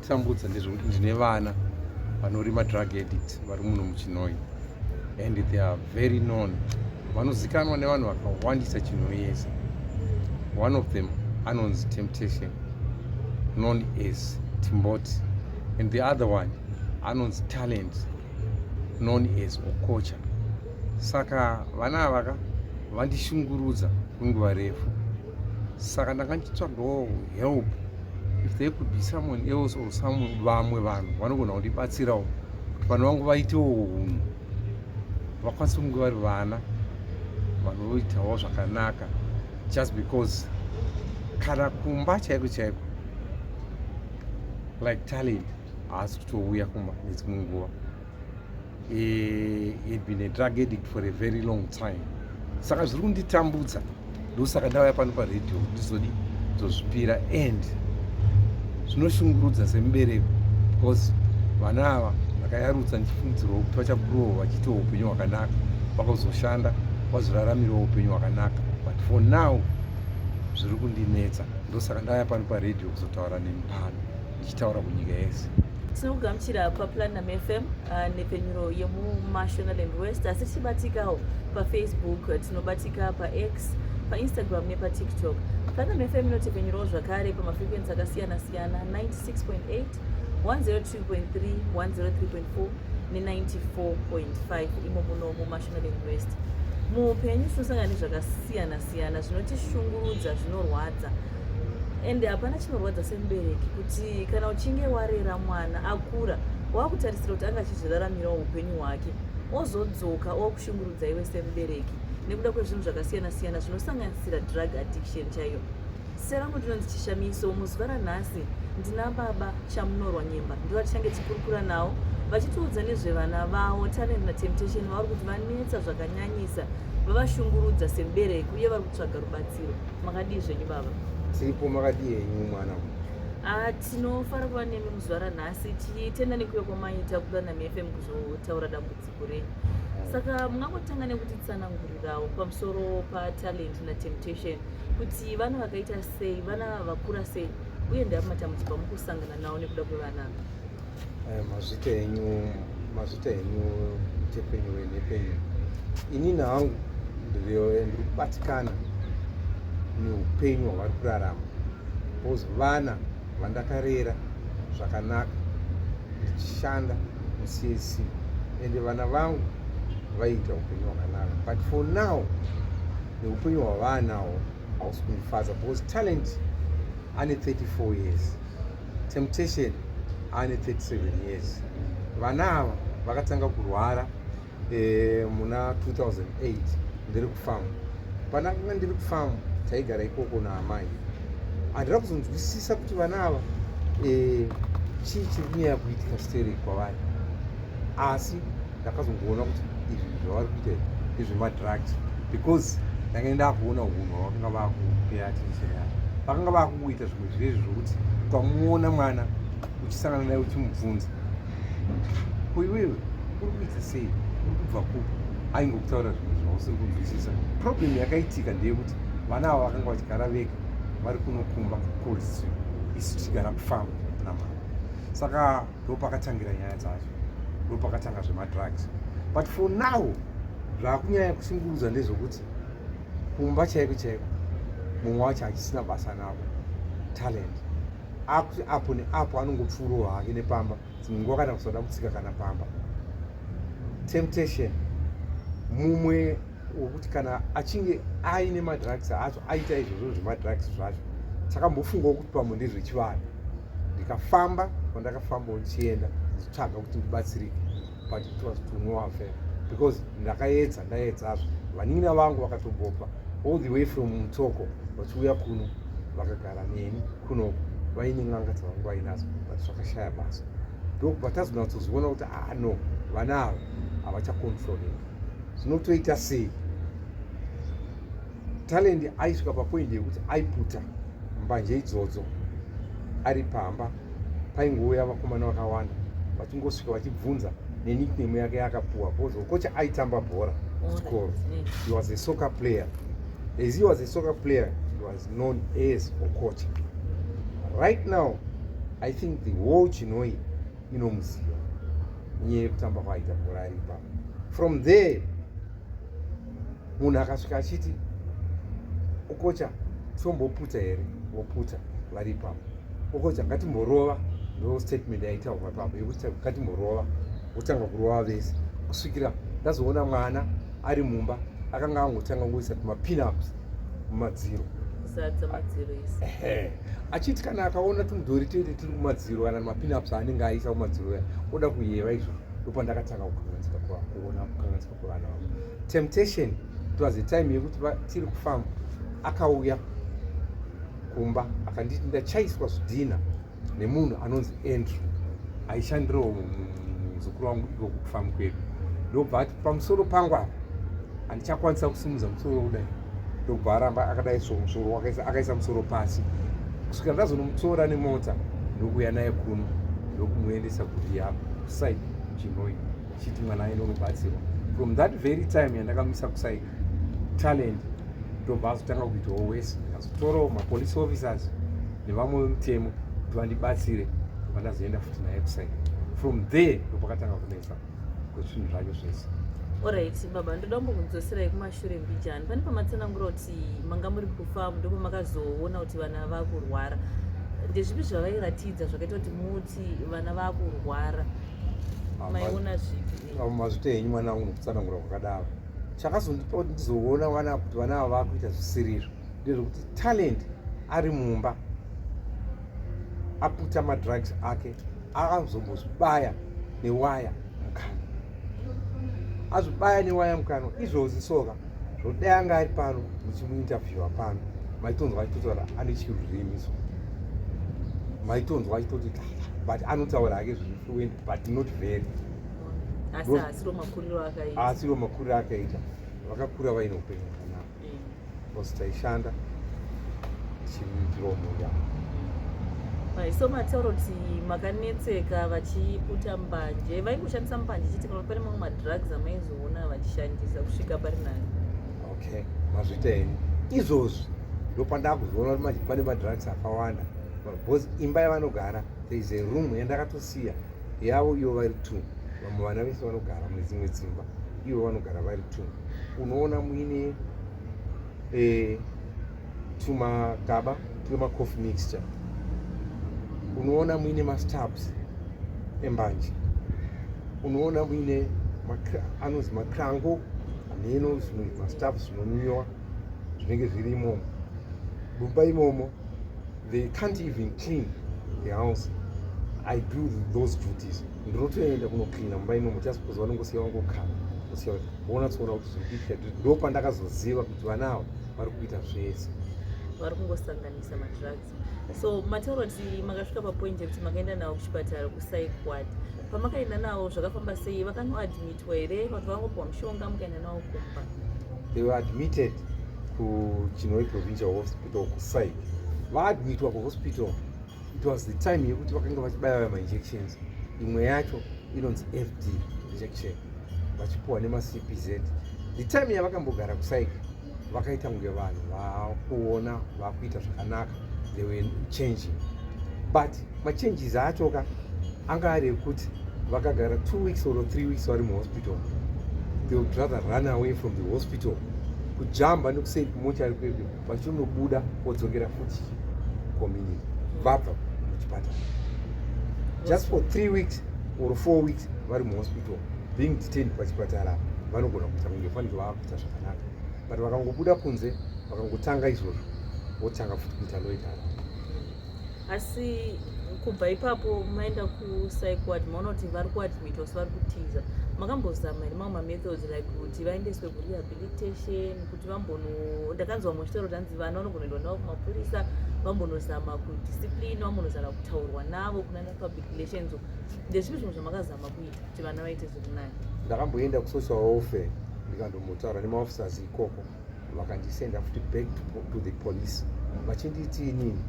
Zvakunditambudza ndezvekuti ndine vana vanori madrug addict vari muno muChinhoyi, and they are very known, vanozikanwa nevanhu vakawandisa Chinhoyi yese. One of them anonzi Temptation, known as Timboti, and the other one anonzi Talent, known as Okocha. Saka vana ava ka vandishungurudza kwenguva refu, saka ndanga ndichitsvagawo help, if there could be someone else or some vamwe vanhu vanogona kundibatsirawo kuti vana vangu vaitewo unhu, vakwanise kunge vari vana vanoitawo zvakanaka, just because kana kumba chaiko chaiko, like Talent haasi kutouya kumba nedzimwe nguva. He had been a drug addict for a very long time, saka zviri kunditambudza. Ndosaka ndauya pano paredhiyo ndizodi kuzozvipira, and zvinoshungurudza semubereki because vana ava ndakayarutsa ndichifungidzirwa kuti vachakurowo vachiitawo upenyu hwakanaka, vakazoshanda vazoraramirawo upenyu hwakanaka, but for now zviri kundinetsa. Ndosaka ndauya pano paredhiyo kuzotaura nemi pano, ndichitaura kunyika yese. Tinokugamuchira paPlatinum FM, nhepfenyuro yemuMashonaland West, asi tichibatikawo paFacebook, tinobatika paX, paInstagram nepaTikTok. Platinum FM inotepfenyurawo zvakare pamafrequency akasiyana-siyana: 96.8, 102.3, 103.4 ne94.5 imo muno muMashonaland West. Muupenyu tinosangana nezvakasiyana-siyana zvinotishungurudza, zvinorwadza, ende hapana chinorwadza semubereki kuti kana uchinge warera mwana akura, wakutarisira kuti anga achizviraramirawo upenyu hwake, ozodzoka okushungurudza iwe semubereki nekuda kwezvinhu zvakasiyana-siyana zvinosanganisira drug addiction chaiyo. Serangu ndinonzi Chishamiso. Muzuva ranhasi ndina Baba Chamunorwa Nyemba, ndivo tichange tichikurukura navo vachitiudza nezvevana vavo Talent naTemptation vavari kuti vanetsa zvakanyanyisa, vavashungurudza semubereki, uye vari kutsvaga rubatsiro. Makadii zvenyu, baba? Tiripo, makadii henyu, mwana? Ah, tinofara kuva nemi muzuva ranhasi, tichitenda nekuuya kwamaita kuPlatinum FM kuzotaura dambudziko renyu. Saka mungangotanga nekutitsanangurirawo pamusoro paTalent naTemptation, kuti vana vakaita sei, vana vakura sei, uye ndeapi matambudziko amukusangana nawo nekuda kwevana? Mazvita henyu, mazvita henyu, mutepfenyuro wenhepfenyuro. Inini hangu ndiri kubatikana neupenyu hwavari kurarama because vana vandakarera zvakanaka ndichishanda muCSC, ende vana vangu vaiita upenyu hwakanaka, but for now neupenyu hwavaanawo hausi kundifadza because Talent ane 34 years, Temptation ane 37 years. Vana ava vakatanga kurwara muna 2008 ndiri kufamu. Pandakanga ndiri kufamu, taigara ikoko naamai. Handina kuzonzwisisa kuti vana ava chii chiri kunyanya kuitika stereki kwavari, asi ndakazongoona kuti izvi zvavari kuita ndezvemadrugs because ndanga ndakuona unhu hwavakanga vakupay attention yacho. Vakanga vakungoita zvimwe zvezvi zvokuti ukamuona mwana uchisangana naye, uchimubvunza, "Ko iwewe uri kuita sei? Uri kubva kupi?" aingokutaura zvimwe zvausiri kunzwisisa. Problem yakaitika ndeyekuti vana ava vakanga vachigara vega vari kunokumba Cold Stream, isu tichigara kufamu namama. Saka ndopakatangira nyaya dzacho, ndopakatanga zvemadrugs, but for now zvaakunyanya kushungurudza ndezvokuti kumba chaiko chaiko mumwe wacho achisina basa navo. Talent akuti apo neapo anongopfuurawo hake nepamba, dzimwe nguva kana kusada kutsika kana pamba. Temptation mumwe wekuti kana achinge aine madrugs acho, aita izvozvo zvemadrugs zvacho, takambofungawo kuti pamwe ndezvechivanhu. Ndikafamba kwandakafambawo ndichienda ndichitsvaga kuti ndibatsirike, but it was to no avail because ndakaedza, ndaedzazvo. Vanin'ina vangu vakatombobva all the way from Mutoko vachiuya kuno, vakagara neni kunoku vaine n'anga dzavangu vainadzo, but zvakashaya basa. Ndokubva tazonatsozoona kuti, ah no, vana ava havachacontroleka. Zvinotoita sei? Talent aisvika papoint yekuti aiputa mbanje idzodzo ari pamba. Paingouya vakomana vakawanda vachingosvika vachibvunza nenickname yake yakapuwa because Okocha aitamba bhora kuchikoro. He was a soccer player. As he was a soccer player, he was known as Okocha. Right now I think the whole Chinhoyi inomuziva nyaya yekutamba kwaaita bhora ari ipapo. From there munhu akasvika achiti, "Okocha, tomboputa here?" Voputa vari ipapo. "Okocha, ngatimborova." Ndo statement yaitaurwa ipapo yekuti ngatimborova. Votanga kurova vese kusvikira ndazoona mwana ari mumba akanga angotanga ngoisa tumapinups mumadziro. Kuzadza madziro isi. Ehe. Achiti kana akaona tumudhori tete tiri kumadziro kana mapinups aanenge aisa kumadziro aya, oda kuyeva izvo. Ndopandakatanga kukanganisika, kuona kukanganisika kwevana vavo. Temptation, it was a time yekuti tiri kufamba, akauya kumba akanditi ndachaiswa zvidhina nemunhu anonzi Andrew, aishandirawo muzukuru wangu iko kufamu kwedu. Ndobva ati pamusoro pangu apa handichakwanisa kusimudza musoro kudai. Ndobva aramba akadai so musoro akaisa musoro pasi kusvikira ndazonomutora nemota, ndokuuya naye kuno, ndokumuendesa kurehab kuPsych Chinhoyi, chiti mwana aende unobatsirwa. From that very time yandakamisa kuPsych, Talent ndobva azotanga kuitawo wese. Ndikazotorawo mapolice officers nevamwe vemutemo kuti vandibatsire, ndobva ndazoenda futi naye kuPsych. From there ndopakatanga kunetsa kwezvinhu zvacho zvese. Alright baba, ndoda kumbokudzoserai kumashure mbijani. Pane pamatsanangura kuti manga muri kufamu, ndopamakazoona kuti vana vakurwara. Ndezvipi zvavairatidza zvakaita kuti muti vana vakurwara? Maiona zvipi? Mazvita henyu mwana wangu nokutsanangura kwakadaro. Chakazondipa kuti ndizoona vana kuti vana ava vakuita zvisirizvo ndezvekuti Talent ari mumba aputa madrugs ake, akazombozvibaya newaya mukanwa. Azvibaya newaya mukanwa izvozvi soka zvodai anga ari pano muchimuinterviewa pano, maitonzwa achitotaura ane chirurimi, so maitonzwa achitoti, but anotaura hake zviri fluent but not very. Asi asiro makuriro akaita. Asiro makuriro akaita. Vakakura vaine upenyu hwakanaka because taishanda tichiitirawo mhuri yavo. Right, so mataura kuti makanetseka vachiputa mbanje. Vaingoshandisa mbanje chete kana pane mamwe madrugs amaizoona vachishandisa kusvika pari nani? Okay, mazvita henyu. Izvozvi ndopandakuzoona kuti manje pane madrugs akawanda because imba yavanogara, there is a room yandakatosiya yavo ivo vari two. Vamwe vana vese vanogara mune dzimwe dzimba, ivo vanogara vari two. Unoona muine tumagaba twemacoffee mixture, unoona muine mastubs embanje, unoona muine anonzi makrango, hameno zvimwe mastuff zvinonwiwa zvinenge zviri imomo mumba imomo. They can't even clean the house. I do those duties. Ndinotoenda kunocleana mumba imomo just because vanongosiya vangokara osiya wonatsoona kuti zviri kuitika. Ndo pandakazoziva kuti vana ava vari kuita zvese. Vari kungosanganisa madrugs. So mataura kuti makasvika papoint yekuti makaenda navo kuchipatara, kupsych ward. Pamakaenda navo zvakafamba sei? Vakanoadmitwa here kana kuti vangopiwa mushonga mukaenda navo kumba? They were admitted kuChinhoyi Provincial Hospital, kuPsych. Vaadmitwa kuhospital, it was the time yekuti vakanga vachibaya mainjections. Imwe yacho inonzi FD injection, vachipiwa nemaCPZ. The time yavakambogara kuPsych, vakaita kunge vanhu vakuona vakuita zvakanaka. They were changing, but machanges acho ka anga ari ekuti vakagara 2 weeks or 3 weeks vari muhospital, they would rather run away from the hospital, kujamba nekuseri kumochari kwedu, vachinobuda vodzokera futi community vabva muchipatara. Just for 3 weeks or 4 weeks vari muhospital, being detained pachipatara, vanogona kuita kunge fanike vaakuita zvakanaka, but vakangobuda kunze vakangotanga izvozvo, votanga futi kuita loiter. Asi kubva ipapo maenda kupsych ward, maona kuti vari kuadmitwa asi vari kutiza. Makambozama here mamwe mamethods like kuti vaendeswe kurehabilitation, kuti vambono, ndakanzwa muchitaura kuti hanzi vana vanogonoendwa navo kumapurisa, vambonozama kudiscipline, vambonozama kutaurwa navo kunana public relations? Ndezvipi zvimwe zvamakazama kuita kuti vana vaite zviri nani? Ndakamboenda kusocial welfare, ndikandombotaura nemaofficers ikoko. Vakandisenda futi back to the police, vachinditi inini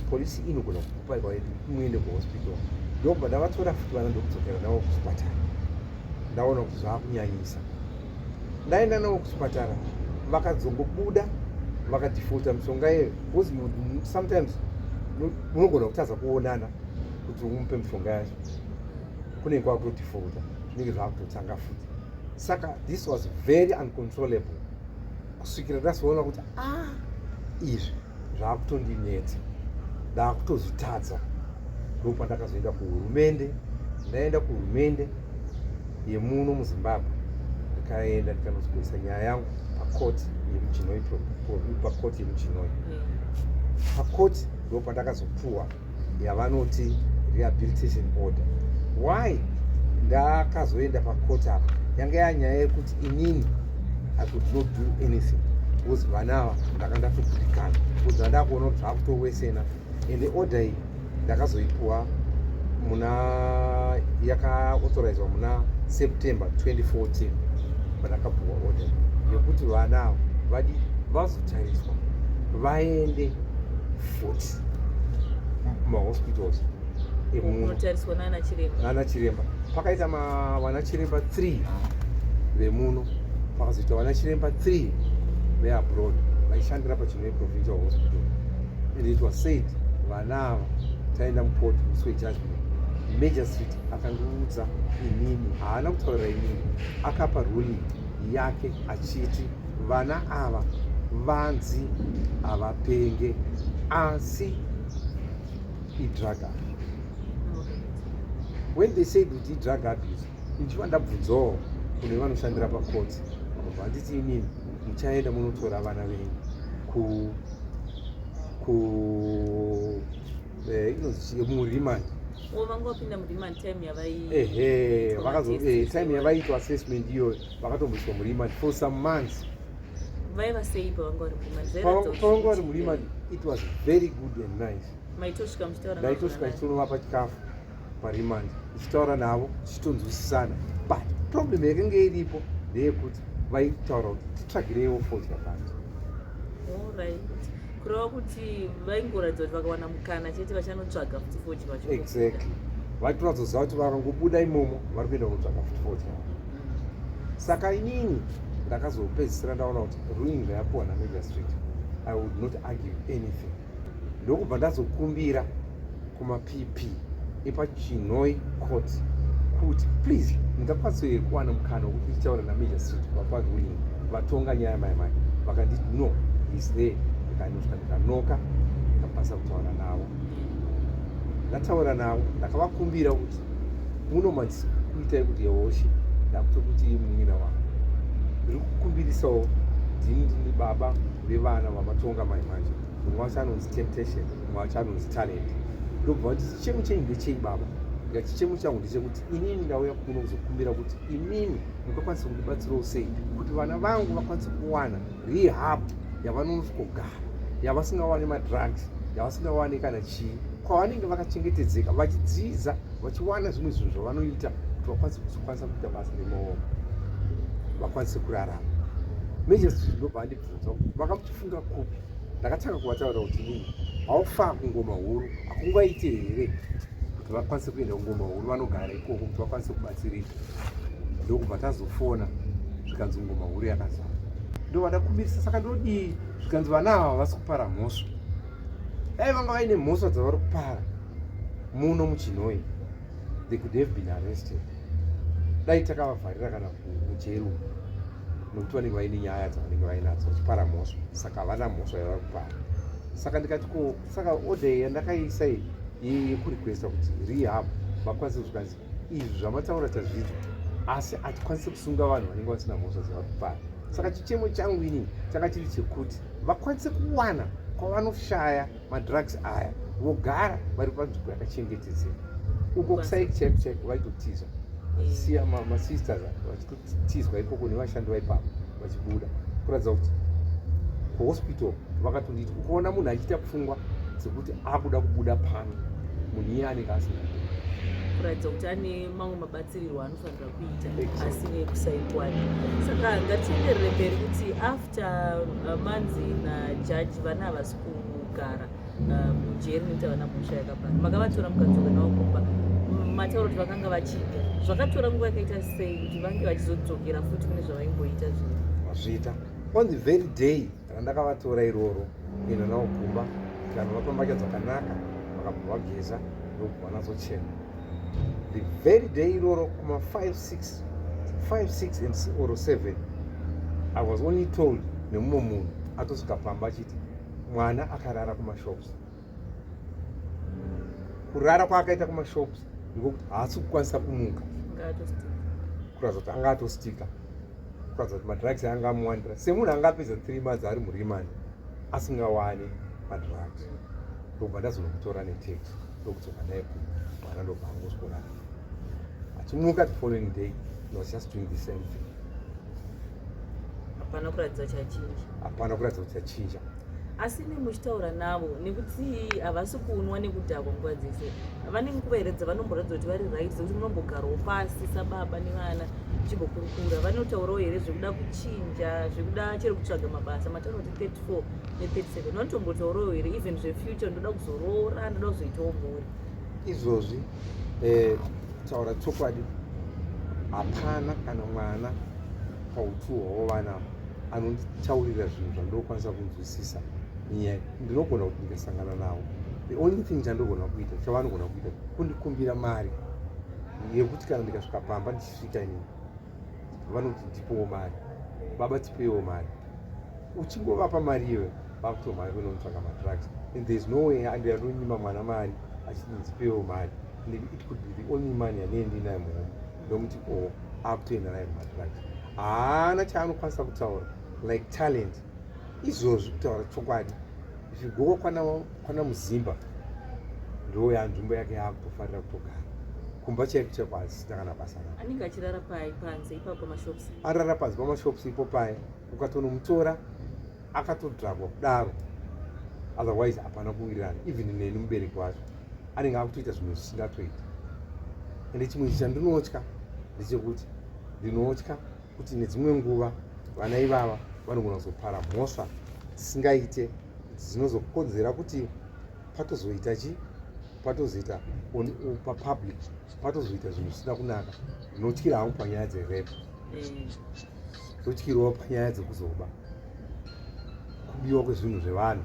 polisi inogona kukupai kwaiti muende kuhospital. Ndobva ndavatora futi vana, ndokudzokera navo kuchipatara. Ndaona kuti zvaakunyanyisa, ndaenda navo kuchipatara. Vakadzongobuda vakadefaulta mishonga iyoyo because you would sometimes munogona kutadza kuonana. Kuti umupe mishonga yacho, kunenge kwakutodefaulta, zvinenge zvakutotanga futi. Saka this was very uncontrollable, kusvikira ndazoona kuti, ah, izvi zvakutondinetsa, ndakutozvitadza. Ndopandakazoenda kuhurumende. Ndaenda kuhurumende yemuno muZimbabwe, ndikaenda ndikanozoisa nyaya yangu pakoti yemuChinhoyi, pakoti yemuChinhoyi. Pakoti ndo pandakazopuwa yavanoti rehabilitation order. Why ndakazoenda pakoti apa? Yanga yanyaya yekuti inini I could not do anything because vana ava ndanga ndatobudikana, because ndandakuona kuti zvakutowesena. Ende order iyi ndakazoipuwa muna, yakaauthorizewa muna September 2014, pandakapuwa order yekuti vana ava vadi vazotariswa, vaende futi mumahospitals emuno. Kunotariswa nana chiremba. Nana chiremba. Pakaita vana chiremba 3 vemuno, pakazoita vana chiremba 3 veabroad vaishandira paChinhoyi Provincial Hospital. And it was said vana ava, taenda mucourt musi wejudgment, magistrate akandiudza inini, haana kutaurira inini, akapa ruling yake achiti vana ava vanzi havapenge, asi idrug abuse. When they said kuti idrug abuse, ndichiva ndabvunzawo kune vanoshandira pakoti, vakabva vanditi, inini muchaenda munotora vana venyu ku inonzi chii, muremand. O, vanga vapinda muremand time yavai Ehe, vakazo test. Time yavaitwa assessment iyoyo, vakatomboiswa muremand for some months. Vaiva sei pavanga vari muremand? Zvairatidza kuti Pavanga vari muremand, it was very good and nice. Maitosvika muchitaura navo Ndaitosvika zvakanaka. chitonovapa chikafu paremand, tichitaura navo, tichitonzwisisana. But problem yakanga iripo ndeyekuti vaitaura kuti titsvagireiwo fodya pano. Alright, kureva kuti vaingoratidza kuti vakawana mukana chete vachanotsvaga futi fodya vacho. Exactly, vaitoratidza kuti vakangobuda imomo vari kuenda kunotsvaga futi fodya. Saka inini ndakazopedzisira ndaona kuti ruling yapuwa namagistrate, I would not argue anything. Ndokubva ndazokumbira kumapp epaChinhoyi Court kuti, please, ndingakwanisa here kuwana mukana wekuti ndichitaura namagistrate vapa ruling, vatonga nyaya mai mai? Vakanditi, "No, is there." Ndikanosvika, ndikanoka, ndikakwanisa kutaura navo. Ndataura navo, ndakavakumbira kuti muno mandisi kuitai kuti yehoshi, ndakutokuti munin'ina wangu, ndiri kukumbirisawo, ndini ndini baba vevana vamatonga mai manje. Mumwe wacho anonzi Temptation, mumwe wacho anonzi Talent. Ndobva kuti, "Chichemo chenyu ndechei, baba?" Ndikati, "Chichemo changu ndechekuti inini ndauya kuno kuzokumbira kuti inini mungakwanisa kundibatsirawo sei kuti vana vangu vakwanise kuwana rehab yavanosvikogara, yavasingawani madrugs, yavasingawani kana chii, kwavanenge vakachengetedzeka, vachidzidza, vachiwana zvimwe zvinhu zvavanoita kuti vakwanise kuzokwanisa kuita basa remaoko, vakwanise kurarama." Magistrate ndobva andibvunza kuti makamuchifunga kupi. Ndakatanga kuvataura kuti inini haufa kungoma huru, hakungaiti here kuti vakwanise kuenda kungoma huru, vanogara ikoko kuti vakwanise kubatsirika? Ndokubva tazofona, zvikanzi ngoma huru yakazara. Ndobva ndakumbirisa, saka ndodii? Zvikanzi vana ava havasi kupara mhosva. Dai vanga vaine mhosva dzavari kupara muno muChinhoyi, they could have been arrested, dai takavavharira kana mujeri umu, nokuti vanenge vaine nyaya dzavanenge vainadzo vachipara mhosva. Saka havana mhosva yavari kupara. Saka ndikati, ko saka order yandakaisa iyi yekurequesta kuti rehab vakwanise? Zvikanzi izvi zvamataura tazvinzwa, asi hatikwanisi kusunga vanhu vanenge vasina mhosva dzavari kupara. Saka chichemo changu inini changa chiri chekuti vakwanise kuwana kwavanoshaya madrugs aya, vogara vari panzvimbo yakachengetedzeka. Uko kusaiki chaiko chaiko vaitotiza, vachisiya masisters, vachitotizwa ikoko nevashandi vaipapo, vachibuda, kuratidza kuti kuhospital vakatonditi ukaona munhu achiita pfungwa dzekuti akuda kubuda pano, munhu iye anenge asina Kuratidza kuti ane mamwe mabatsirirwo anofanira kuita Exactly. asiri ekusaikwani. Saka ngatienderere mberi kuti after manzi najaji vana havasi kugara mujeri nekuti havana mhosva yakapara, makavatora mukadzoka navo kumba. Mataura kuti vakanga vachinja. Zvakatora nguva yakaita sei kuti vange vachizodzokera futi kune zvavaimboita zvinhu? Mazviita. On the very day randakavatora iroro kuenda navo kumba, tikanovapa mbatya dzakanaka, vakabva vageza. Ndobva vanatsochema the very day iroro kuma 5 6 5 6 and or 7. I was only told nemumwe munhu atosvika pamba achiti mwana akarara kumashops. Kurara kwaakaita kumashops ndikokuti haasi kukwanisa kumuka, kuratidza kuti anga atostika, kuratidza kuti madrugs anga amuwandira, semunhu anga apedza 3 months ari muremand asingawani madrugs. Ndobva ndazonomutora netaxi, ndokudzoka naye mwana, ndobva angosworara. Achimuka the following day, he was just doing the same thing. Hapana kuratidza chachinja. Hapana kuratidza kuti chachinja. Asi nemuchitaura navo, nekuti havasi kunwa nekudhakwa nguva dzese, vane nguva here dzavanomboratidza kuti vari right, dzekuti munombogarawo pasi sababa nevana muchimbokurukura? Vanotaurawo here zvekuda kuchinja, zvekuda chero kutsvaga mabasa? Mataura kuti 34 ne37. Vanotombotaurawo here even zvefuture, ndoda kuzoroora, ndoda kuzoitawo mhuri? Izvozvi, kutaura chokwadi, hapana kana mwana pautu hwavo vanavo anonditaurira zvinhu zvandinokwanisa kunzwisisa. Nyaya ndinogona kuti ndikasangana navo, the only thing chandogona kuita, chavanogona kuita, kundikumbira mari yekuti kana ndikasvika pamba, ndichisvika inini, vanoti, "Ndipowo mari baba, tipewo mari." Uchingovapa mari iyoyo, vakutomhanya kunotsvaka madrugs, and there is no way andinonyima mwana mari achiti, "Ndipewo mari." And it could be the only money yanee ndinayo muhomwe. Ndomuti o akutoenda nayo kumadrugs. Haana chaanokwanisa kutaura like Talent. Izvozvi, kutaura chokwadi, if you go kwana Muzimba, ndo yanzvimbo yake yaakutofarira kutogara. Kumba chaiko chaiko hazisina kana basa navo. Anenge achirara pai? Panze ipapo pamashops? Arara panze pamashops ipo paya. Ukatonomutora akatodhakwa kudaro, otherwise hapana kuwirirana. Even neni mubereki wacho anenge akutoita zvinhu zvisingatoita. Ende chimwe chandinotya ndechekuti ndinotya kuti nedzimwe nguva vana ivava vanogona kuzopara mhosva dzisingaite, dzinozokonzera kuti patozoita chi patozoita papublic, patozoita zvinhu zvisina kunaka. Ndinotyira hangu panyaya dzerape. Ndotyirawo panyaya dzekuzoba, kubiwa kwezvinhu zvevanhu.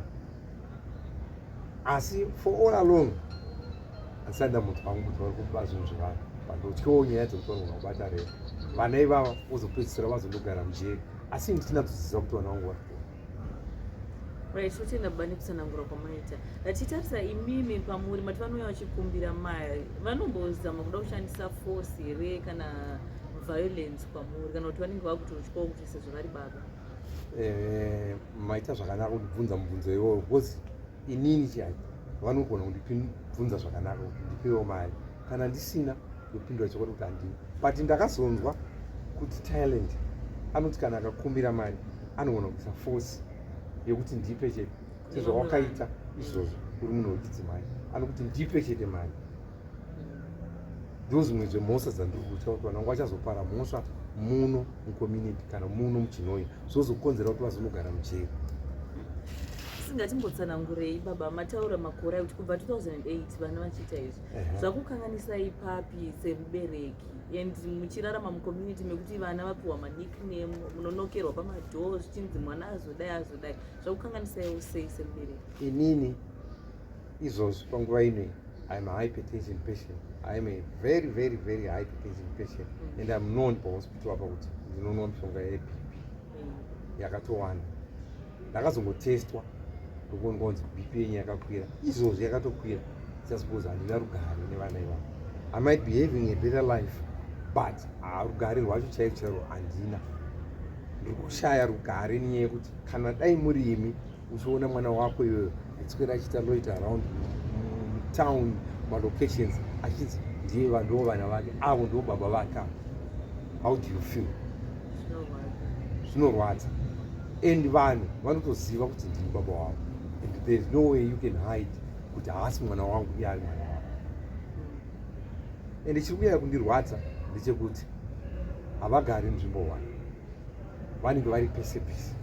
Asi for all along handisati ndambonzwa hangu kuti vari kuba zvinhu zvevanhu, but ndotyawo nyaya dzekuti vanogona kubata rape, vana ivava vozopedzisira vazondogara mujeri, asi ndichinatsoziva kuti vana vangu vari kuona. Right, totenda baba nekutsanangura kwamaita. Tichitarisa imimi pamuri, mati vanouya vachikumbira mari. Vanombozama kuda kushandisa force here kana violence kwamuri, kana kuti vanenge vakutotyawo kuti sezvo vari baba? Maita zvakanaka kundibvunza mubvunzo iwoyo, because inini chai vanogona kundibvunza zvakanaka kuti ndipewo mari. Kana ndisina, ndopindura chokwadi kuti handina. But ndakazonzwa kuti Talent anoti kana akakumbira mari anogona kuisa force yekuti ndipe chete, sezvawakaita izvozvo uri munhu wechidzimai, anokuti ndipe chete mari. Ndo zvimwe zvemhosva dzandiri kutya, kuti vanhu vangu vachazopara mhosva muno mucommunity kana muno muChinhoyi, zvozokonzera kuti vazonogara mujeri. Singatimbotsanangurei baba, mataura makore ekuti kubva 2008 vana vachiita izvi. Zvakukanganisai papi semubereki, and muchirarama mucommunity mekuti vana vapiwa manickname, munonokerwa pamadhoo zvichinzi mwana azodai azodai? Zvakukanganisaiwo sei semubereki? Inini izvozvi panguva inoi, I'm a hypertension patient. I'm a very, very, very hypertension patient, and I'm known pahospital apa kuti ndinonwa mishonga yeBP yakatowanda. Ndakazongotestwa, ndokuonekwa kunzi BP yenyu yakakwira. Izvozvi yakatokwira just because handina rugare nevana ivavo. I might be having a better life, but rugare rwacho chairo chairo handina. Ndiri kushaya rugare nenyaya yekuti kana dai muri imi, uchiona mwana wako iyoyo achiswera achiita loiter around mutown, malocations, achinzi ndiye ndo vana vake avo, ndo baba vake avo, how do you feel? Zvinorwadza. And vanhu vanotoziva kuti ndini baba wavo, and there is no way you can hide kuti haasi mwana wangu, iye ari mwana wavo. And chiri kunyanya kundirwadza ndechekuti havagari nzvimbo one. Vanenge vari pese pese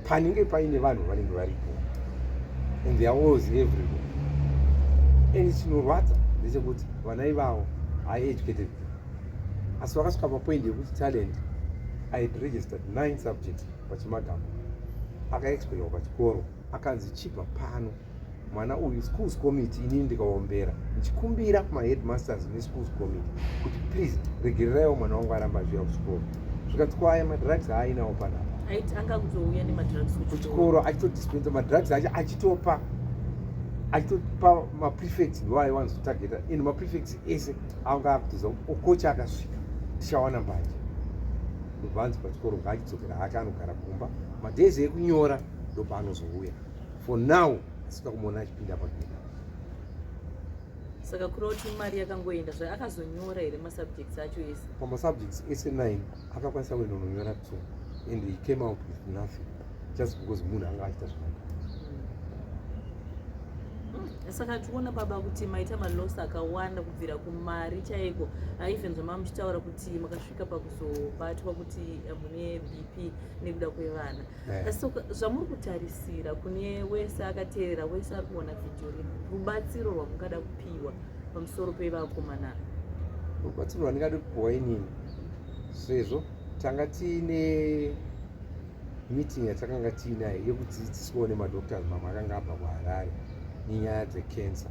panenge paine vanhu, vanenge varipo, and they are always everywhere. And chinorwadza ndechekuti vana ivavo high educated, asi vakasvika papoint yekuti Talent, I had registered nine subjects pachimagamba, akaexpelwa pachikoro, akanzi chibva pano. Mwana uyu, schools committee, inini ndikaombera ndichikumbira kumaheadmasters neschools committee kuti please, regereraiwo mwana wangu aramba achiuya kuchikoro. Zvikati kwaya madrugs haainawo panapa. Anga kutouya nemadrugs? Kuchikoro, achitodispensa madrugs acho, achitopa maprefects. Ndo aiwanzotageta, and maprefects ese anga akutoziva kuti Okocha akasvika tichawana mbanje. Ndobva anzi pachikoro ngaachidzokera hake, anogara kumba. Madays ekunyora ndopaanozouya. For now asika kumuona achipinda pageda. Saka kureva kuti mari yakangoenda zvayo. Akazonyora here masubjects acho ese? Pamasubjects ese 9 akakwanisa kuenda unonyora two, and he came out with nothing, just because munhu anga achiita zvakanaka. Saka tiona baba kuti maita maloss akawanda, kubvira kumari chaiko, even zvama muchitaura kuti makasvika pakuzobatwa kuti mune BP nekuda kwevana. So zvamuri kutarisira kune wese akateerera, wese ari kuona vhidhiyo rino, rubatsiro rwamungada kupiwa pamusoro pevakomana? Rubatsiro rwandingade kupiwa inini, sezvo tanga tiine meeting yatakanga tiinayo yekudzidziswawo nemadoctors mamwe akanga abva kuHarare nenyaya dzecancer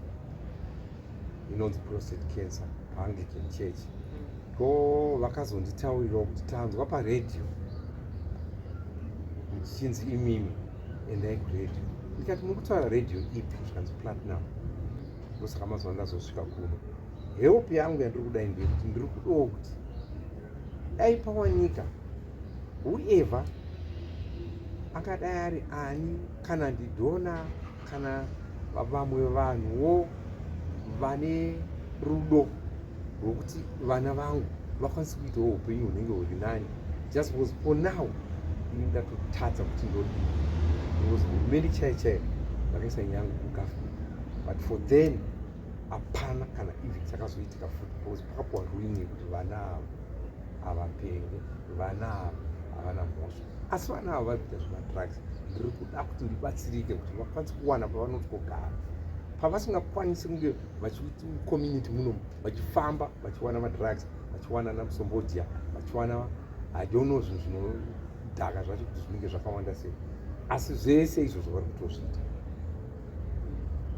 inonzi prostate cancer paAnglican Church, ko vakazonditaurirawo kuti tanzwa paredhiyo muchichinzi imimi endai kuredhiyo. Ndikati, "Muri kutaura redhiyo ipi?" Zvikanzi, "Platinum." Ndosaka mazuva ndazosvika kuno. Help yangu yandiri kudai ndeyekuti ndiri kudawo kuti dai pawanika whoever akadai ari ani, kana ndidonor, kana vamwe vanhuwo vane rudo rwokuti vana vangu vakwanise kuitawo upenyu hunenge huri nani, just because for now ini ndatotadza kuti ndodii, because hurumende chaiyo chaiyo vakaisa nyangu kugovernment, but for then hapana kana even chakazoitika futi, because pakapiwa ruling yekuti vana ava havapenge, vana ava havana mhosva, asi vana ava vari kuita zvemadrugs. Ndiri kuda kuti ndibatsirike kuti vakwanise kuwana pavanotogara, pavasingakwanisi kunge vachicommunity munomu vachifamba vachiwana madrugs, vachiwana namusombodhia, vachiwana, I don't know, zvinhu zvinodhaka zvacho kuti zvinenge zvakawanda sei, asi zvese izvozvo vari kutozviita.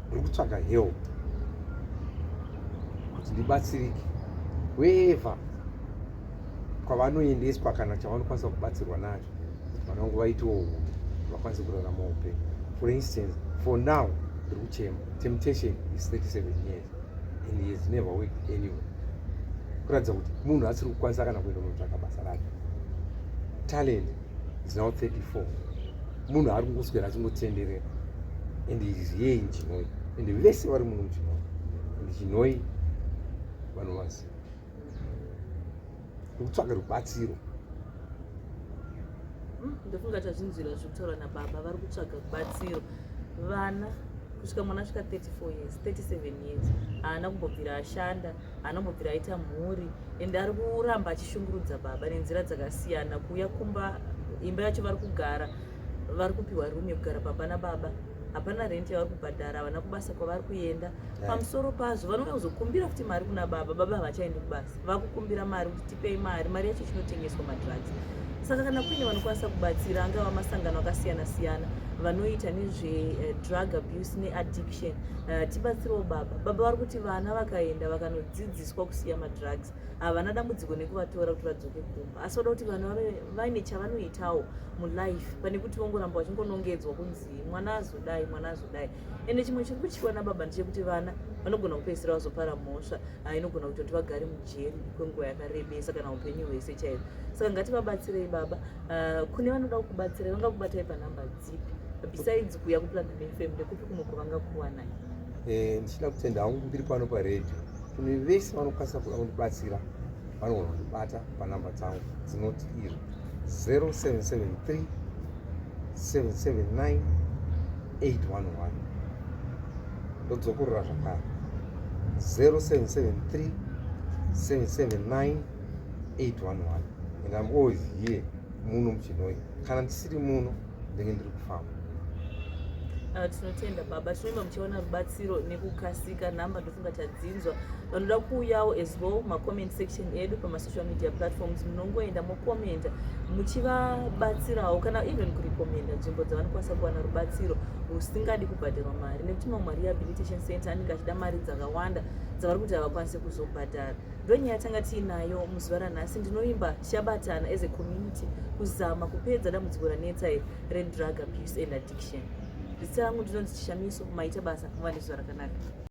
Ndiri kutsvaga help kuti ndibatsirike wherever kwavanoendeswa, kana chavanokwanisa kubatsirwa nacho, kuti vana vangu vaitewo hunhu, vakwanise kurarama upenyu. For instance, for now ndiri kuchema, Temptation is 37 years and he has never worked anywhere, kuratidza kuti munhu asiri kukwanisa kana kuenda kunotsvaka basa rake. Talent is now 34, munhu ari kungoswera achingotenderera, and he is here in Chinhoyi, and vese vari muno muChinhoyi, and Chinhoyi vanovaziva. Nekutsvaga rubatsiro. Ndofunga tazvinzwira zviri kutaurwa nababa. Vari kutsvaga rubatsiro. Vana, kusvika mwana asvika 34 years, 37 years, haana kumbobvira ashanda, haana kumbobvira aita mhuri, and ari kuramba achishungurudza baba nenzira dzakasiyana. Kuuya kumba, imba yacho vari kugara, vari kupiwa room yekugara baba nababa, hapana rent yavari kubhadhara, havana kubasa kwavari kuenda. Pamusoro pazvo vanouya kuzokumbira futi mari kuna baba. Baba havachaendi kubasa, vakukumbira mari kuti tipei mari. Mari yacho chinotengeswa madrugs. Saka kana kuine vanokwanisa kubatsira, angava masangano akasiyana siyana vanoita nezvedrug abuse neaddiction, tibatsirewo baba. Baba vari kuti vana vakaenda vakanodzidziswa kusiya madrugs, havana dambudziko nekuvatora kuti vadzoke kumba, asi vada kuti vana vave vaine chavanoitawo mulife, pane kuti vongoramba vachingonongedzwa kunzi mwana azodai, mwana azodai. Ende chimwe chiri kutyiwa nababa ndechekuti vana vanogona kupedzisira vazopara mhosva inogona kutoti vagare mujeri kwenguva yakarebesa, kana upenyu hwese chaizvo. Saka ngativabatsirei baba. Kune vanoda kukubatsirai, vangakubatai panhamba dzipi besides kuuya kuPlatinum FM? Ndekupi kumwe kwavangakuwanai? Ndichida kutenda hangu ndiri pano paredhiyo. Kune vese vanokwanisa kuda kundibatsira, vanogona kundibata panhamba dzangu dzinoti izvo 0773 779 811. Ndodzokorora zvakare, 0773 779 811, and I'm always here muno muChinhoyi. Kana ndisiri muno, ndenge ndiri kufamba. Tinotenda baba. Tinoimba muchiona rubatsiro nekukasika. Nhamba ndofunga tadzinzwa. Vanoda kuuyawo as well, macomment section edu pamasocial media platforms, munongoenda mokomenda muchivabatsirawo, kana even kurekomenda nzvimbo dzavanokwanisa kuwana rubatsiro rusingadi kubhadharwa mari, nekuti mamwe marehabilitation center anenge achida mari dzakawanda dzavari kuti havakwanisi kuzobhadhara. Ndonyaya tanga tiinayo muzuva ranhasi. Ndinoimba tichabatana as a community kuzama kupedza dambudziko ranetsa iri redrug abuse and addiction. Zita rangu ndinonzi Chishamiso. Maita basa, muva nezuva rakanaka.